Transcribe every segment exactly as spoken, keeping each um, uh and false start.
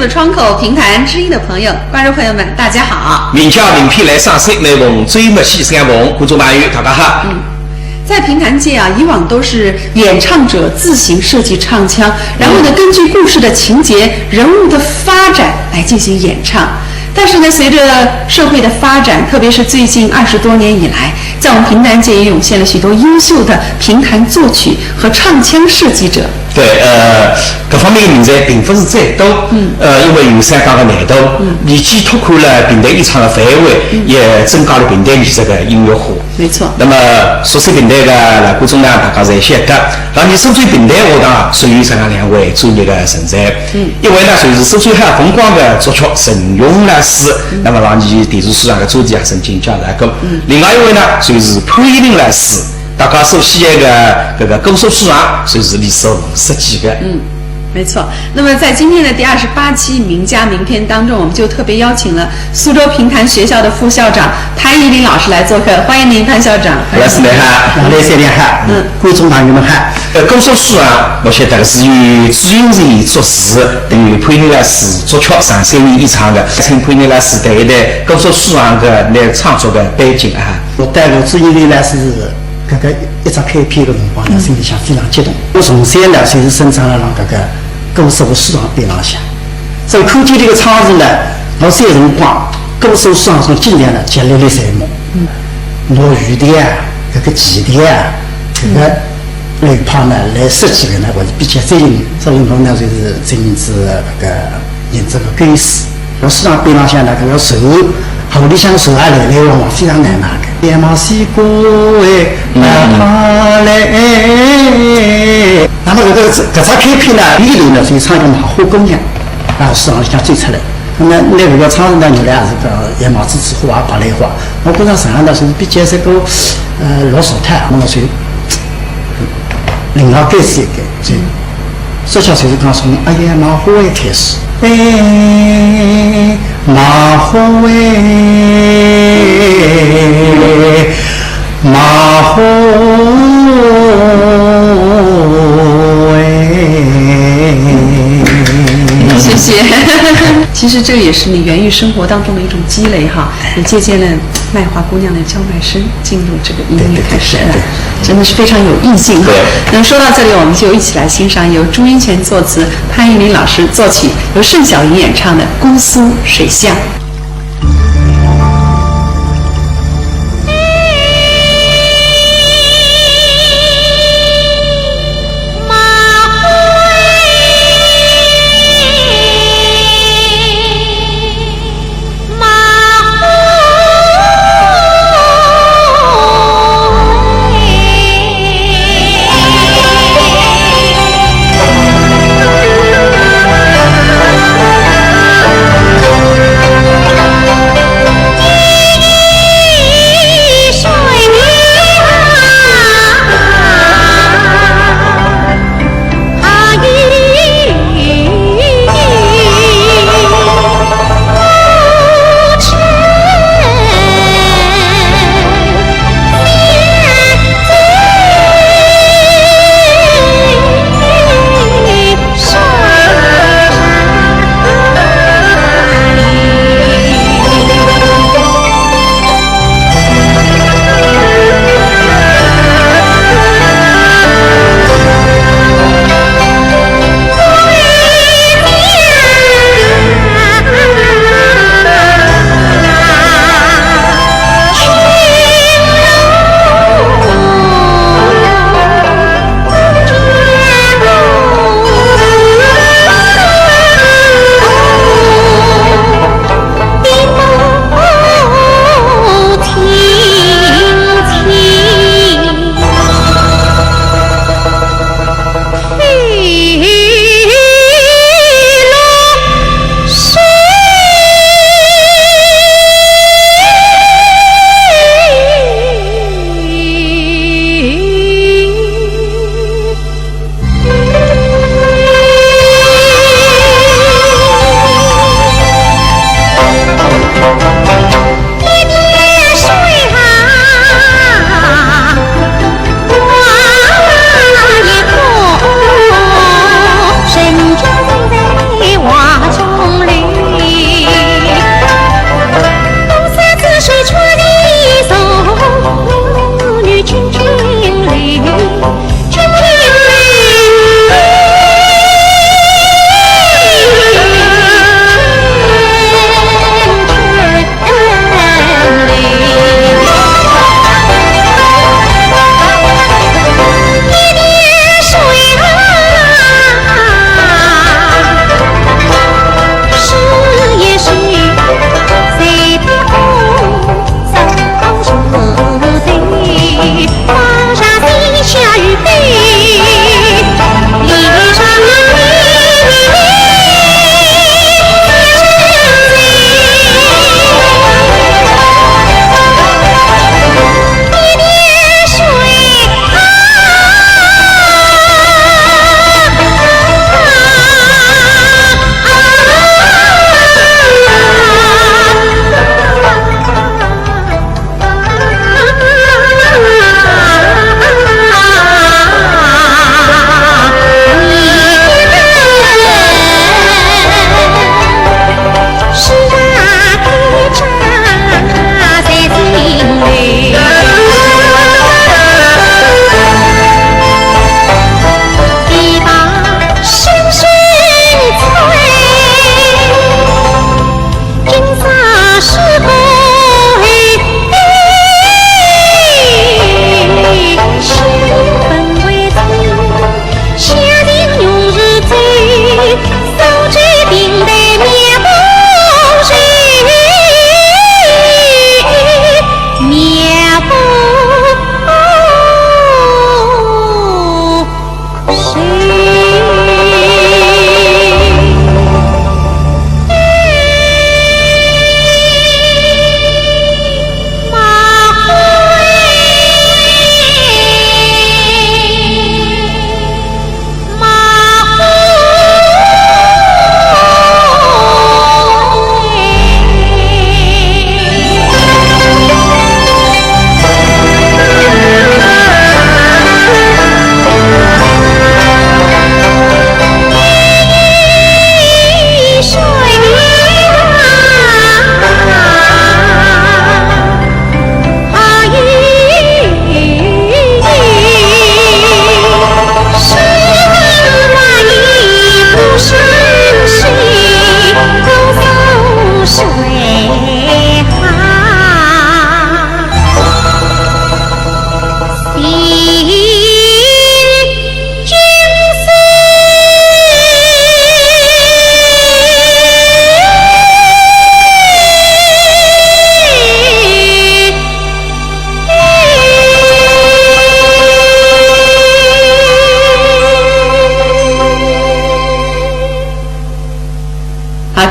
窗口评弹知音的朋友、观众朋友们，大家好。名家名篇来赏析，每逢周末喜相逢，观众朋友大家好。嗯，在评弹界啊，以往都是演唱者自行设计唱腔，然后呢，根据故事的情节、人物的发展来进行演唱。但是呢，随着社会的发展，特别是最近二十多年以来，在我们评弹界也涌现了许多优秀的评弹作曲和唱腔设计者。对，呃，搿方面个人才并勿是最多，嗯，呃，因为有三讲个难度，嗯，年纪拓宽了评弹演唱个范围，嗯，也增加了评弹艺术个音乐化。没错。那么熟悉评弹个老观众呢，大家侪晓得，那么苏州评弹学堂属于实梗两位专业个人才。嗯。一位呢，就是苏州海风光个作曲陈勇老师，嗯，那么上期电视书场个专题也曾经介绍过。嗯。另外一位呢，就是潘一林老师， 大家熟悉个搿个歌手书场，就是李少红设计个。嗯，没错。那么在今天的第二十八期名家名篇当中，我们就特别邀请了苏州评弹学校的副校长潘一林老师来做客，欢迎您，潘校长。老师你好，老师你好，嗯，观众朋友们好。呃，歌手书场，我晓得是由朱云瑞作词，等于潘一林老师作曲，上三年演唱个，请潘一林老师谈一谈歌手书场个那创作个背景啊。我带我朱云瑞老师 搿个一只开篇个辰光呢，心里向非常激动。我从小呢，就是生长辣辣搿个歌手书场边浪向。所以看见迭个场子呢，我小辰光，歌手书场上经常呢，极历历在目。落雨个啊，搿个涿个啊，搿个流派呢，来设计个呢，我是比较欢喜。所以我呢，就是进行仔搿个 认真个关系。辣书场边浪向呢，搿个船，河里向船也来来往往，非常难拿个。野马西瓜哎，啊，它来哎。那么搿个，搿只开篇呢，里头呢，是唱个卖花姑娘，啊，书场里向走出来。那么拿搿个唱呢，原来也是个野马栀子花啊，白莲花。我觉着实梗呢，是比较这个，呃，老俗套，那么所以 另外改是一改，这，这下就是讲从哎呀，卖花哎开始。哎，卖花哎，卖花哎。谢谢。其实这也是你源于生活当中的一种积累哈，也借鉴了卖花姑娘的叫卖声，进入这个音乐开始。对，对，对，对。 真的是非常有意境哈。对。那么说到这里，我们就一起来欣赏由朱云泉作词、潘一林老师作曲、由盛小云演唱的《姑苏水巷》。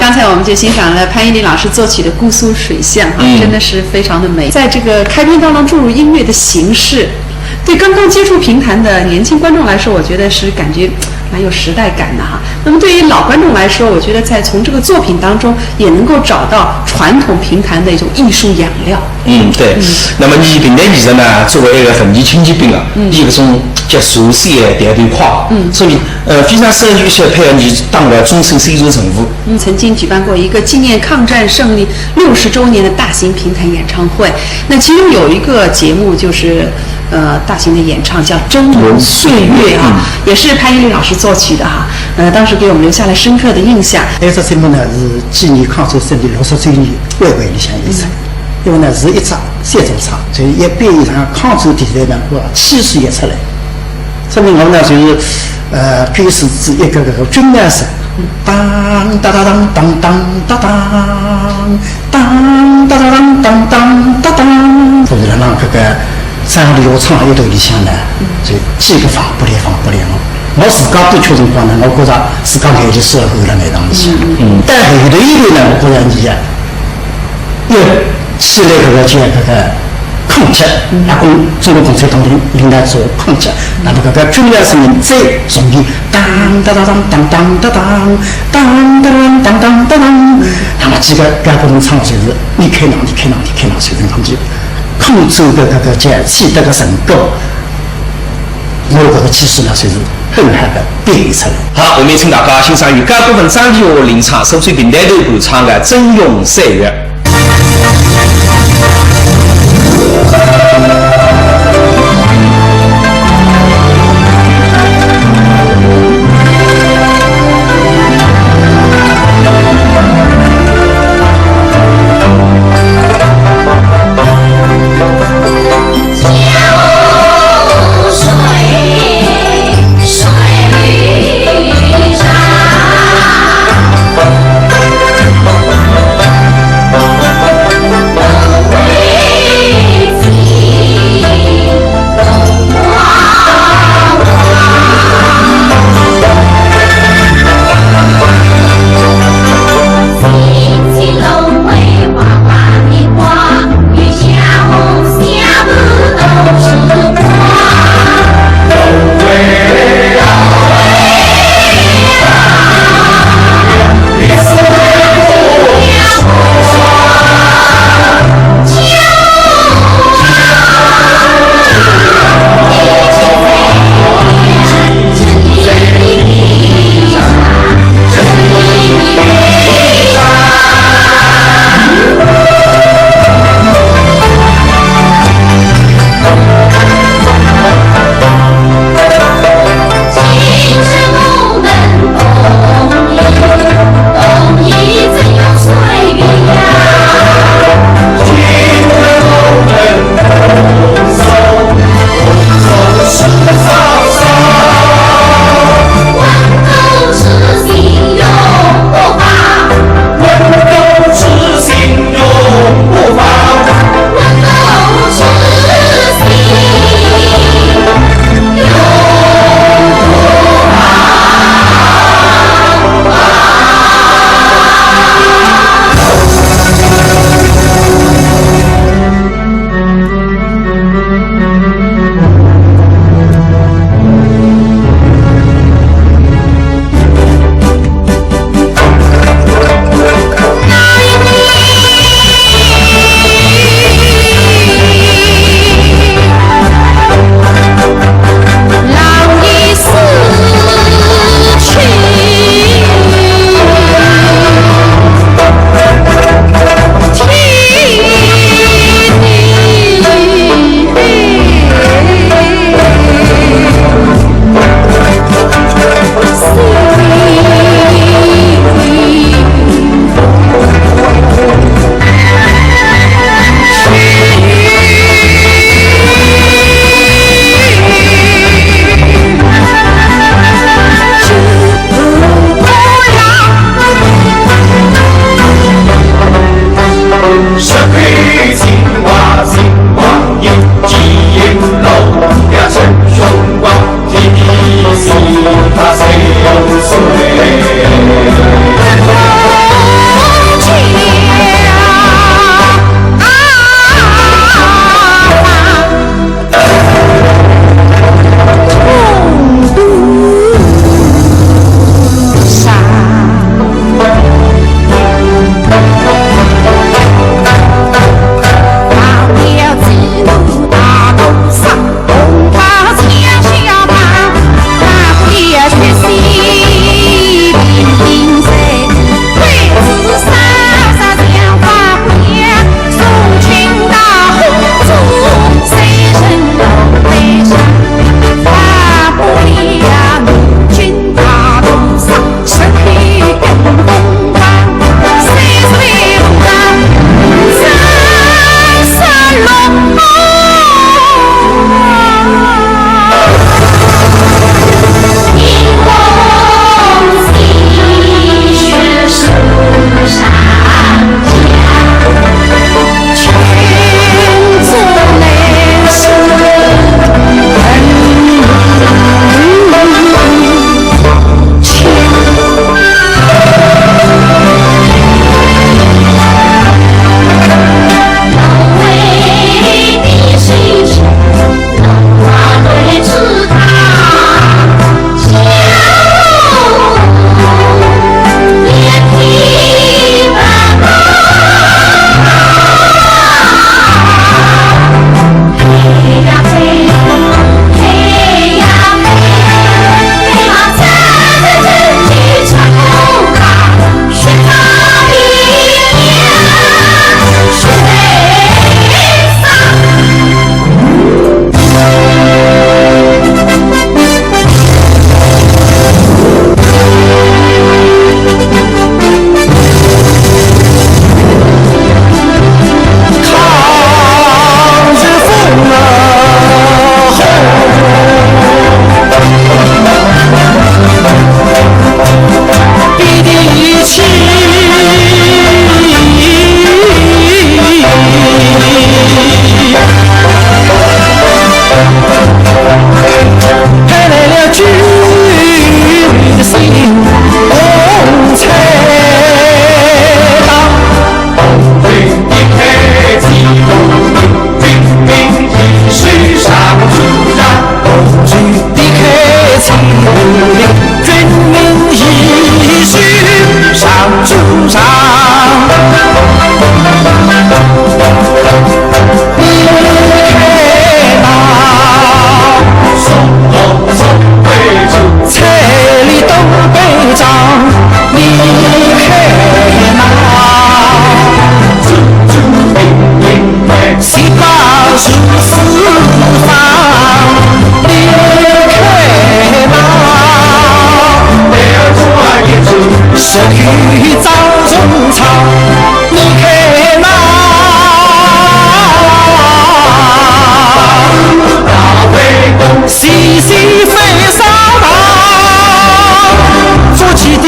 刚才我们就欣赏了潘玉林老师作曲的《姑苏水巷》哈，嗯。真的是非常的美。在这个开篇当中注入音乐的形式，对刚刚接触评弹的年轻观众来说，我觉得是感觉蛮有时代感的哈。那么对于老观众来说，我觉得在从这个作品当中也能够找到传统评弹的一种艺术养料。嗯，对。嗯。那么伲评弹艺术呢，作为一个文艺青年兵啊，嗯。伲搿种接触是也特别快，嗯。所以，呃，非常适合于配合伲当个终身生存任务。 嗯，曾经举办过一个纪念抗战胜利六十周年的大型评弹演唱会。那其中有一个节目就是，呃，大型的演唱叫《峥嵘岁月》啊，嗯。也是潘玉林老师作曲的哈。呃，当时给我们留下了深刻的印象。埃只节目呢是纪念抗战胜利六十周年晚会里向一只，嗯。因为呢是一只三重唱，就是一般以上抗战题材呢，我七十也出来。 说明我呢就是，呃，开始是一个个个军乐声，当当当当当当当当，当当当当当当当当。所以呢，让搿个三里河唱一段里向呢，就几个房不连房不连哦。我自家播曲辰光呢，我觉着自家眼泪水也含了眼眶里向。嗯。但后头一段呢，我觉着伲啊， 又起来搿个叫搿个抗击，嗯。啊，共，中国共产党领，领导者抗击，那么搿个军乐声音再重现，当当当当当当当当，当当当当当当，那么几个外国人唱就是你开朗，你开朗，你开朗，随便抗击，抗击搿个搿个叫取得个成果。 我搿个技术呢，算是很好的表现出来。好，我们也请大家欣赏由高国文、张丽华领唱，苏州评弹团弹唱的《峥嵘岁月》。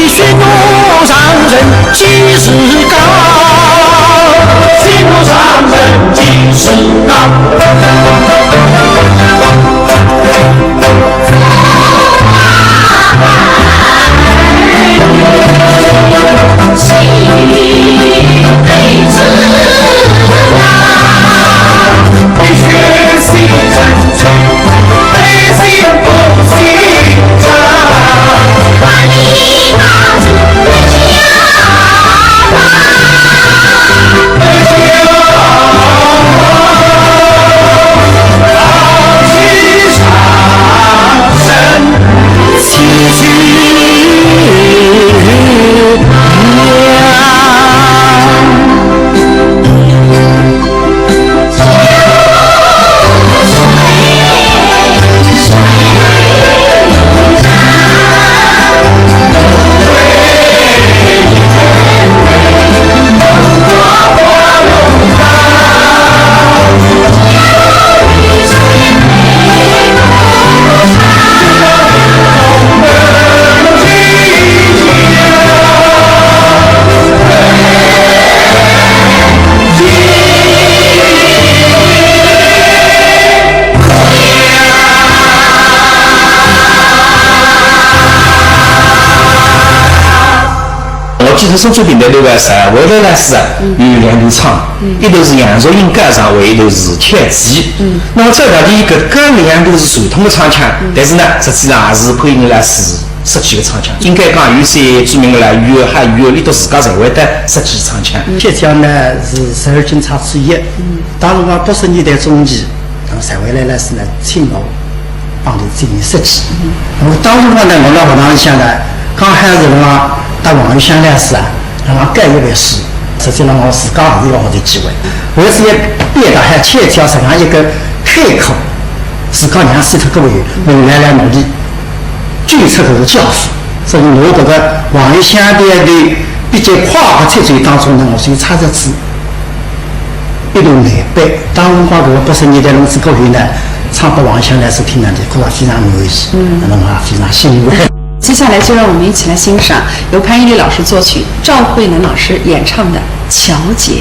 血怒上人几时高？血怒上人几时高？我记得苏州评弹团个啥，回来了是啊，有两段唱，一段是杨树英高唱，还有一段是曲奇。那么这道题搿个两段是传统的唱腔，但是呢，实际上也是配音了是设计的唱腔。应该讲有些著名的啦，有还有里头自家侪会得设计唱腔。曲调呢是十二金钗之一，当时讲八十年代中期，那么才回来了是呢，请我 帮伊进行设计。那么当时辰光呢，我辣学堂里向呢，刚开始辰光搭王玉香老师啊，让我改一回书，实际上我自家也是一个学习机会。为此也变得还欠缺这样一个开口，自家让自家各位未来来努力，救出搿个教书。所以我搿个王玉香的比较快的节奏当中呢，我是有差着子。 一路南北。当辰光搿个八十年代侬子过后呢，唱拨王玉香老师听呢，觉着非常满意，嗯，那么也非常欣慰。接下来就让我们一起来欣赏由潘一丽老师作曲、赵慧南老师演唱的《巧姐》。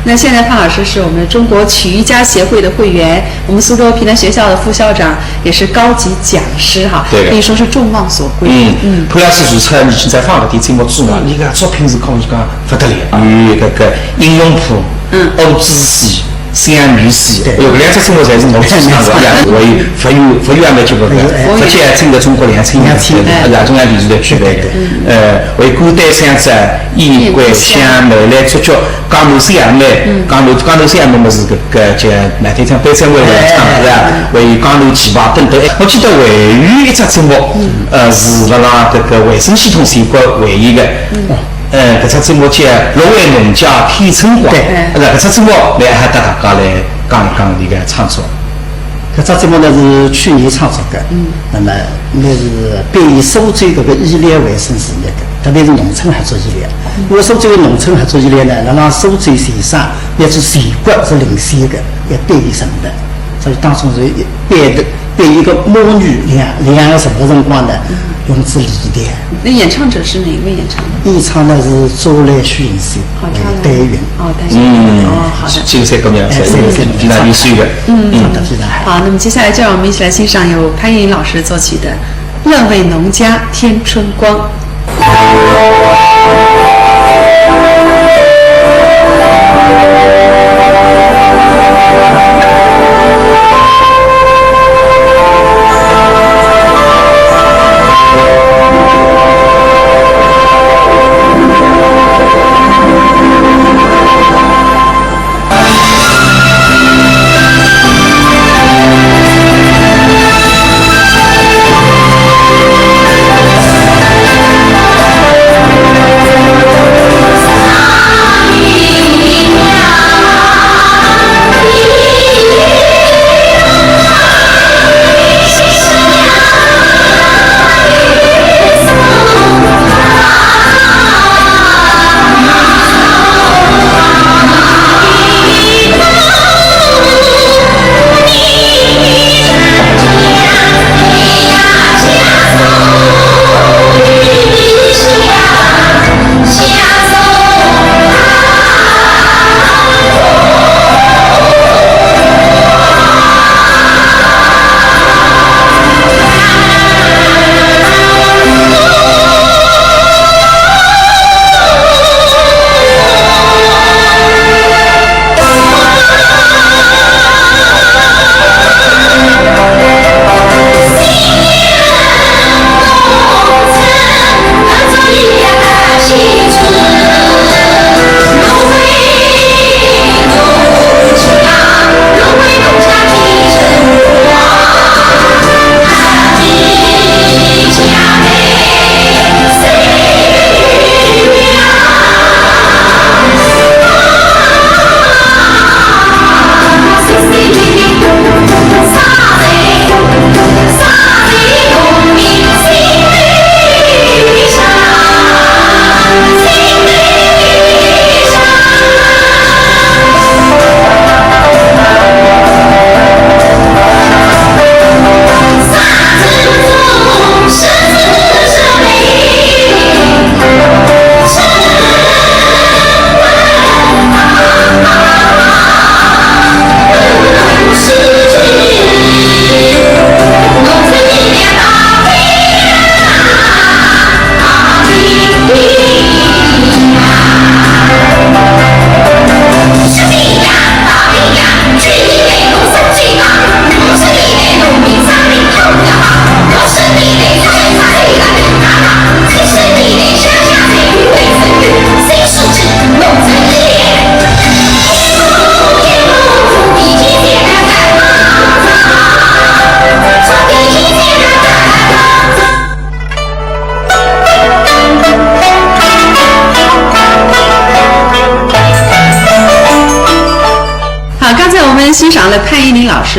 那现在潘老师是我们中国曲艺家协会的会员，我们苏州评弹学校的副校长，也是高级讲师哈，对的可以说是众望所归。嗯，潘老师除脱年纪再放搿点节目之外，伊个作品是可以讲勿得了，有搿个《英雄谱》、嗯《恶之戏》、《三女戏》，对有搿两只节目侪是我主唱的，我有勿有勿有安排节目的，哎勿叫听的中国两千年，两千年啊，中央电视台举办的，呃，为《孤单相照》、《燕归香》、《梅兰竹菊》、《江南小妹》，《江南江南小妹》嘛是搿个叫乃天唱悲伤为我唱是吧？还有《江南旗袍》等等。哎，我记得还有一只节目，呃，是辣辣搿个卫生系统全国唯一的，呃，搿只节目叫《六位农家添春光》，对是吧？搿只节目来还搭大家来讲一讲伊个创作。搿只节目呢是去年创作的，那么应该是对苏州搿个医疗卫生事业的，特别是农村合作医疗。因为苏州的农村合作医疗呢，辣辣苏州全省乃至全国是领先的，要对伊什么的，所以当中是一对的对一个母女两两个什么辰光呢，用之理的。那演唱者是哪一位演唱的？演唱呢是周兰、许银仙、好，她来戴云。哦，戴云。嗯，哦，好的。这个三个名字哎，三个名字非常优秀的。嗯，唱得非常好。好，那么接下来就让我们一起来欣赏由潘越云老师作曲的《六位农家添春光》。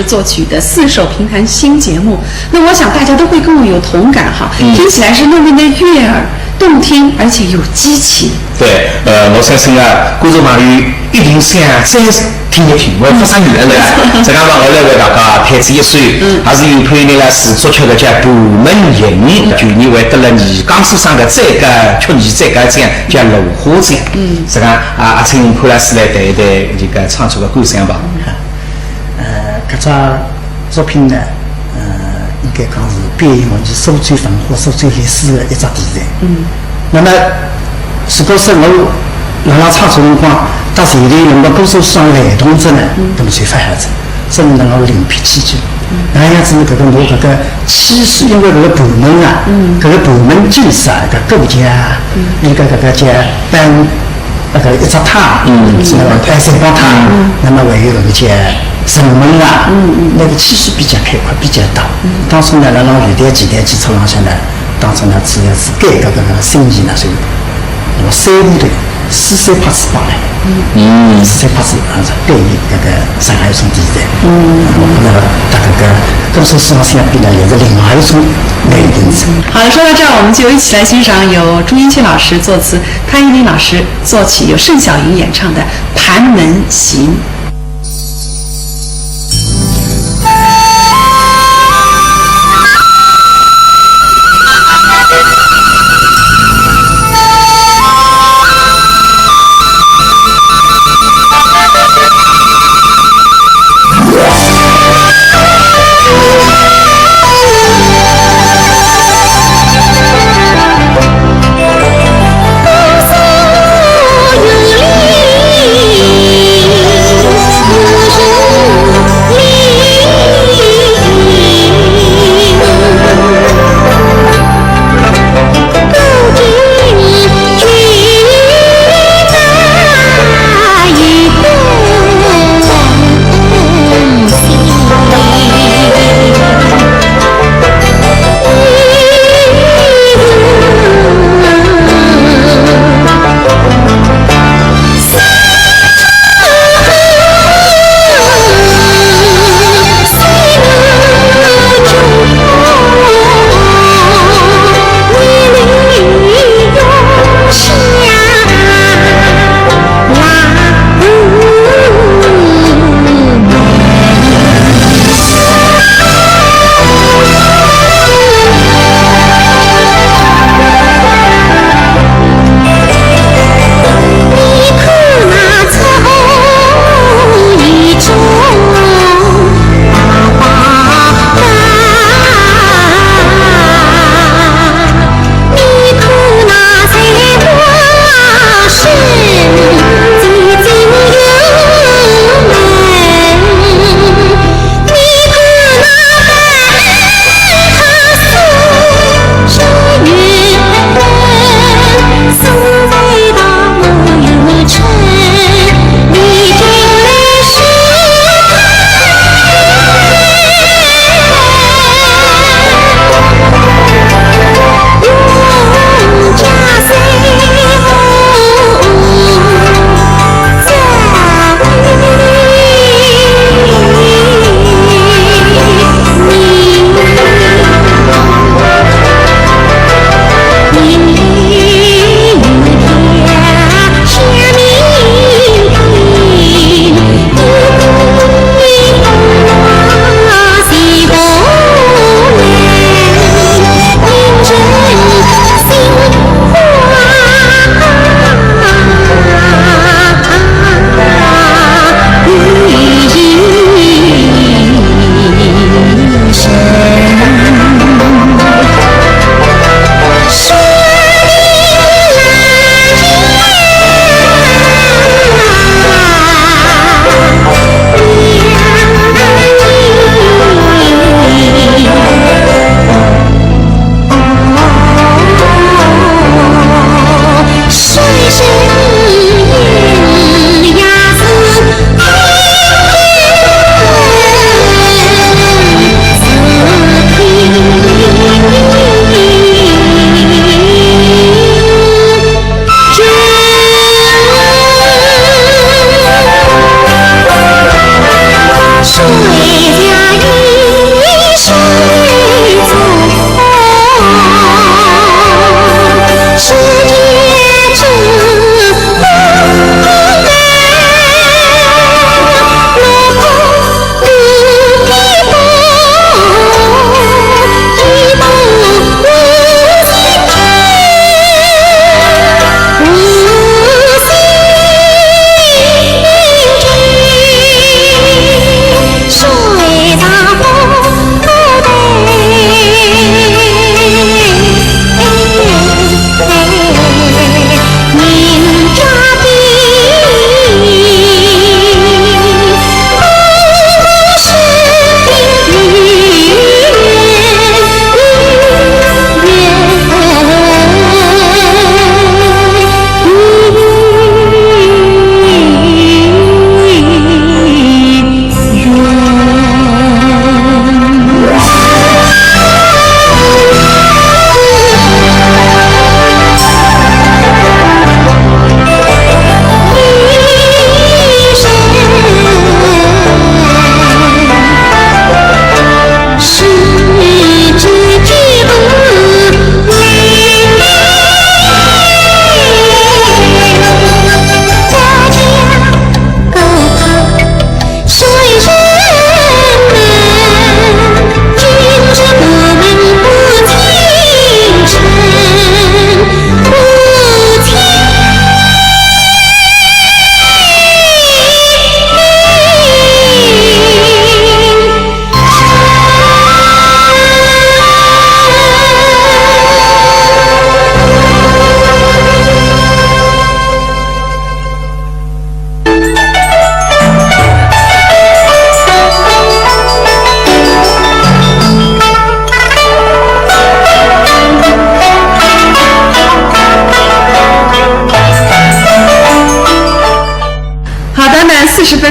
作曲的四首评弹新节目，那我想大家都会更有同感哈，嗯。听起来是那么的悦耳、动听，而且有激情。对，呃，我相信啊，观众朋友一定想再听一听，我发生意了。实际上，我来为大家弹仔一首，嗯。还是由潘玉林老师作曲的，叫《盘门吟》，去年还得了二江先生的最高曲艺最高奖，叫芦花奖。嗯。实际上啊，也请潘老师来谈一谈这个创作的感想吧。 呃，搿只作品呢，呃，应该讲是表现我伲苏州文化、苏州历史的一只题材。嗯。那么，如果说我辣辣创作辰光，搭前头能够多少上来动作呢，嗯。那么就发展，所以呢，我另辟蹊径。嗯。那样子呢，搿个我搿个气势，因为搿个盘门啊，嗯。搿个盘门进士啊，搿个叫，嗯。应该搿个叫班 那个一只塔，嗯。是那个，哎，三宝塔，嗯。那么还有那个叫城门啊，嗯，嗯。那个气势比较开阔，比较大。嗯。当初呢，辣辣六代、七代基础浪向呢，当初呢，主要是改革搿个心意呢，所以那么三部队四三拍子摆来，嗯。四三拍子啊，是改革搿个上海一种题材。嗯。那么搭搿个，搿种思想相比呢，也是另外一种美景。好了，说到这儿，我们就一起来欣赏由朱英奇老师作词，潘玉林老师 作曲，由盛小云演唱的《盘门行》。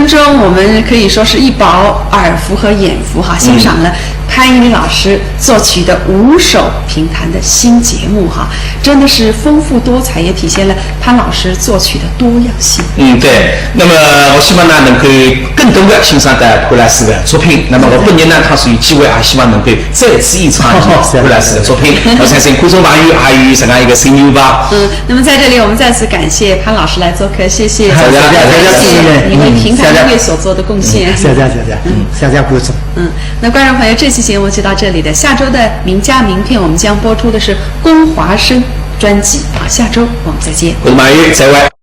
中，我们可以说是一饱耳福和眼福哈，欣赏了潘以礼老师作曲的五首评弹的新节目哈，真的是丰富多彩，也体现了潘老师作曲的多样性。嗯，对。那么我希望呢，能够更多的欣赏到潘老师的作品。那么我本人呢，他是有机会啊，希望能够再次演唱一下潘老师的作品。我相信观众朋友还有这样一个心愿吧。嗯，那么在这里我们再次感谢潘老师来做客，谢谢，谢谢谢谢你为评弹音乐所做的贡献。谢谢谢谢，嗯，谢谢观众。嗯，那观众朋友，这期节目就到这里的。下周的名家名片，我们将播出的是龚华生专辑啊。下周我们再见。观众朋友，再会。